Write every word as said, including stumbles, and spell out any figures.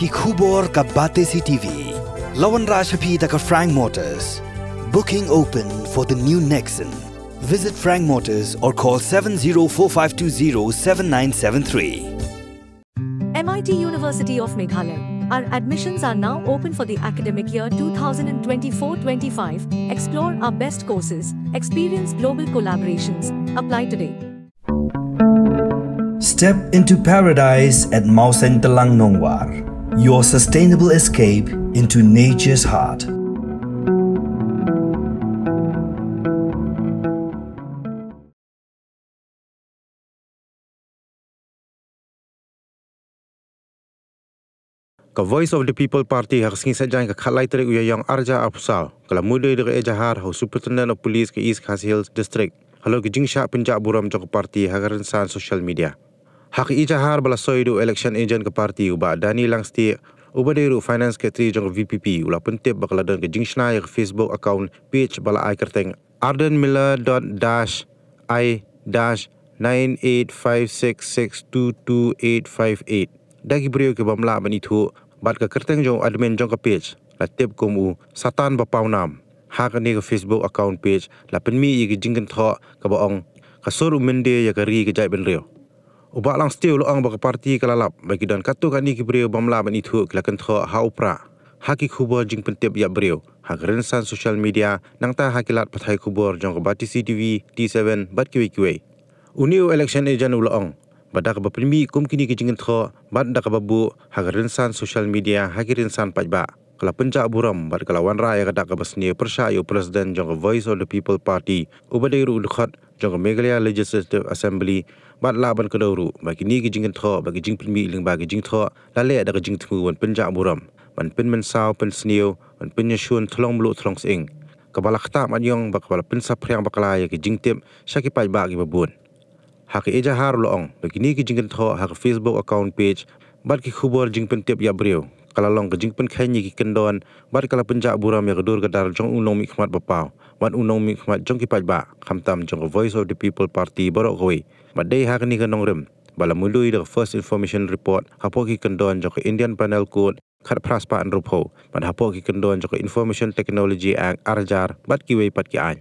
Ki khubor ka Batesi T V. La wanrah sha phi da ka Frank Motors. Booking open for the new Nexon. Visit Frank Motors or call seven zero four five two zero seven nine seven three. M I T University of Meghalaya. Our admissions are now open for the academic year two thousand twenty-four twenty-five. Explore our best courses, experience global collaborations. Apply today. Step into paradise at Mawsynram Nongwar. Your sustainable escape into nature's heart. Ka Voice of the People Party ha ka sngi Saitjaiñ ka khatlai tarik u Ïaïong arhajar arphew saw ka la mudui da ka ejahar ha u Superintendent of Police ka East Khasi Hills District halor ka jingshah pynjah burom jong ka party ha ka rynsan social media. Ha ka ejahar ba la soi da u election agent ka party u Bah Danny Langstieh, uba dei ruh Finance Secretary jong ka V P P, u la pyntip ba ka la don ka jingshna ïa ka Facebook account page ba la ai kyrteng Ardent Miller dot dash I dash nine eight five six six two two eight five eight da ki briew ki bym lah ban ithuh, bad ka kyrteng jong u admin jong ka page la tip kum u Satan ba pawnam. Ha kane ka Facebook account page la pynmih ïa ka jingkynthoh kaba ong ka sur u mynder ïa ka ri ka jaitbynriew. U Bah Langstieh u la ong ba ka party ka la lap ba ki don katto katne ki briew bym lah ban ithuh ki la kynthoh ha u Prah ha ki khubor jingpyntip ïap briew ha ka rynsan social media, nangta ha ki lad pathai khubor jong ka Batesi T V, T seven bad kiwei kiwei. Une u election agent u la ong ba da kaba pynmih kum kine ki jingkynthoh bad da kaba buh ha ka rynsan social media ha ki rynsan paidbah, ka la pynjah burom bad ka la wanrah ïa ka dak kaba sniew pyrshah ïa u President jong ka Voice of the People Party, uba dei ruh u dkhot jong ka Meghalaya Legislative Assembly, bad lah ban kdew ruh ba kine ki jingkynthoh bad ki jingpynmih lyngba ki jingthoh la leh da ka jingthmu ban pynjah burom, ban pynmynsaw pynsniew, ban pynïashun thlong mluh thlong sying, kaba la ktah mat ïong bad kaba la pynsaphriang bakla ïa ki jingtip sha ki paidbah kiba bun. Ha ka ejahar u la ong ba kine ki jingkynthoh ha ka Facebook account page bad ki khubor jingpyntip ïap briew ka la long ka jingpynkheiñ ïa ki kyndon bad ka la pynjah burom ïa ka dur ka dar jong u nongmihkhmat ba paw bad u nongmihkhmat jong ki paidbah, khamtam jong ka Voice of the People Party baroh kawei. Bad dei ha kane ka nongrim ba la mudui da ka First Information Report hapoh ki kyndon jong ka Indian Penal Code khatphra spah hynriewphew bad hapoh ki kyndon jong ka Information Technology Act arhajar bad kiwei pat ki aiñ.